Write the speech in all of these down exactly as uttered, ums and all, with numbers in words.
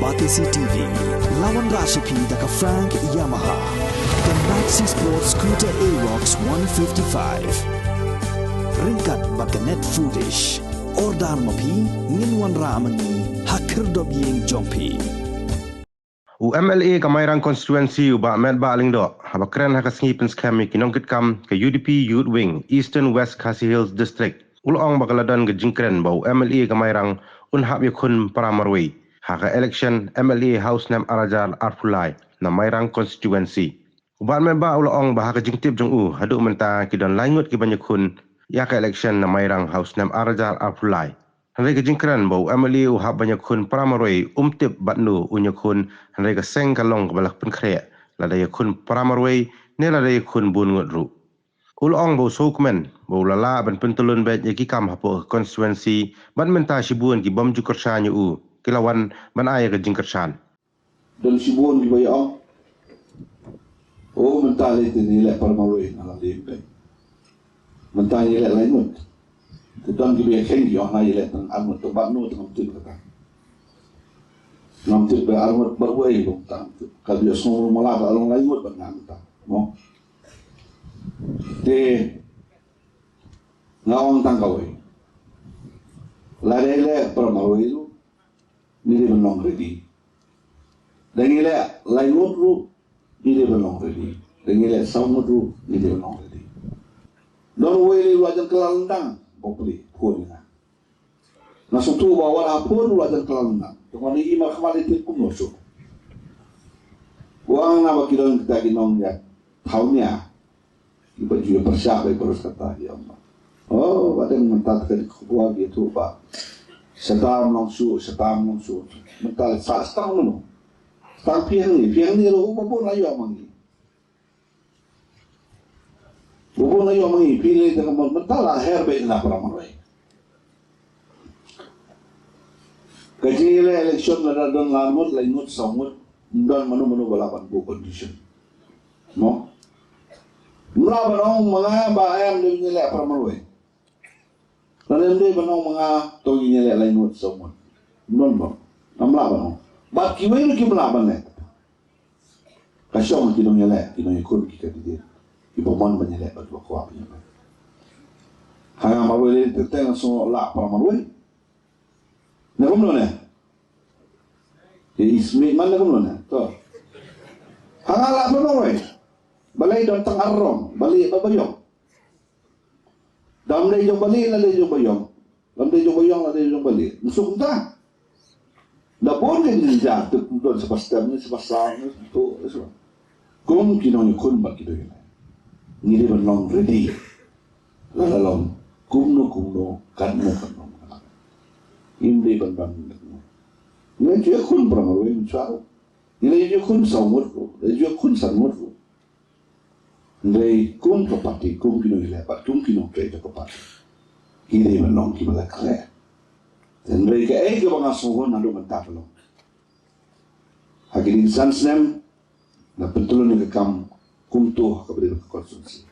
Batesi T V, la wanrah sha phi da ka Frank Yamaha, ka Maxi Sport Scooter Aerox one fifty-five. Ryngkat bad ka Net Foodish. Order ma phi, ngin wanrah ma ngi ha khyrdop ïing jong phi. U M L A ka Mairang Constituency, u Bah Metbah Lyngdoh, haba kren ha ka sngi pynskhem ïa ki nongkitkam ka U D P Youth Wing, Eastern West Khasi Hills District, u la ong ba ka la don ka jingkren ba u M L A ka Mairang un hap ïakhun para marwei ha ka election M L A ha u snem ar hajar arphew lai na Mairang Constituency. U Bah Metbah u la ong ba ha ka jingtip jong u, haduh mynta ki don lai ngut ki ban ïakhun ïa ka election na Mairang ha u snem ar hajar arphew lai. Hynrei ka jingkren ba u M L A u hap ban ïakhun para marwei, um tip bad no un ïakhun, hynrei ka seng ka long kaba la pynkhreh, lada ïakhun para marwei ne lada ïakhun bun ngut ruh. U la ong ba u sngewkmen ba u la lah ban pyntylun beit ïa ki kam hapoh ka constituency, bad mynta shibun ki bym ju kyrshan ïa u ki la wan ban ai ïa ka jingkyrshan. Don shibun kiba ïa ong, "Oh, mynta lei te ngi leh para marwei, nga la leh beit. Mynta ngi leh lai ngut. Te don kiba ïa kheiñ ki ong, nga ïa leh tang ar ngut, tang bad no tang ngam tip kata. Ngam tip ba ar ngut bad wei ba mynta ngam tip. Ka ïa sngew mala ba long lai ngut bad nga mynta." Mo. Te nga ong tang kawei. Lada ngi leh para marwei ruh, ngi dei ban long ready. Da ngi leh lai ngut ruh, ngi dei ban long ready. Da ngi leh saw ngut ruh, ngi dei ban long ready. Don uwei lei u la jan kylla lyndang, bapli, phone ïa nga. Nga sngewthuh ba wat ha phone u la jan kylla lyndang. Te nga ong ïa i markhmat lei te kumno shuh. Wan na ba ki don kita ki nong ïa thaw nia. Kiba ju ïa pyrshah ba ïa pyrshah kata ïa ma. Oh, ba dang mynta ka dei khubor ïa tu ba. Shatam long shuh, shatam long shuh. Mynta la sa stang mano. Stang phi hangne, phi hangne lo, ba bun la ïoh ma ngi. Ba bun la ïoh ma ngi, phi lei te ka mon, mynta la her beit na para marwei. Ka jingïaleh election lada don lai ngut, lai ngut, saw ngut, don mano mano ba lah ban buh condition. Mo? Ym lah ban ong ma nga ba em dei ban ïaleh para marwei. Lada em dei ban ong ma nga to ngin ïaleh lai ngut, saw ngut. Ym don ba. Ym lah ban ong. Bad kiwei ruh kim lah ban leh. Ka shong ki nongïaleh, ki nongïakhun, ki candidate. Kiba mon ban ïaleh bad kiba kwah ban ïaleh. Ha nga marwei lei te te nga sngew lah para marwei. Ne kumno ne? Te i smiej man ne kumno ne? To. Ha nga lah para marwei. Balei don tang ar rong, balei ba ba ïong. Da ym dei jong balei, la dei jong ba ïong. Ym dei jong ba ïong, la dei jong balei. Ym suk kumta. Da bun ka jingjar, te don sa ba stem ne, sa ba saw ne, sa ba to, sa ba. Kum ki nongïakhun bad ki nongïaleh, ngi dei ban long ready. Lada long kumno kumno, katno katno. Ngim dei ban ban. Ngi ju ïakhun para marwei mynshwa ruh. Ngi la ju ïakhun saw ngut ruh, la ju ïakhun san ngut ruh. Hynrei kum ka party, kum ki nongïaleh bad kum ki nongtrei jong ka party, ki dei ban long kiba la khleh. Hynrei kaei kaba nga sngewbha naduh mynta ka long, ha ki ding san snem nga pyntylun ïa ka kam kumto ha kaba ïadei bad ka constituency.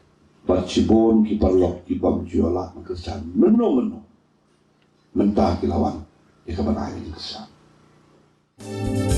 Bad shibun ki paralok ki bym ju ïoh lad ban kyrshan mynno mynno, mynta ki la wan ïa ka ban ai ïa ka jingkyrshan.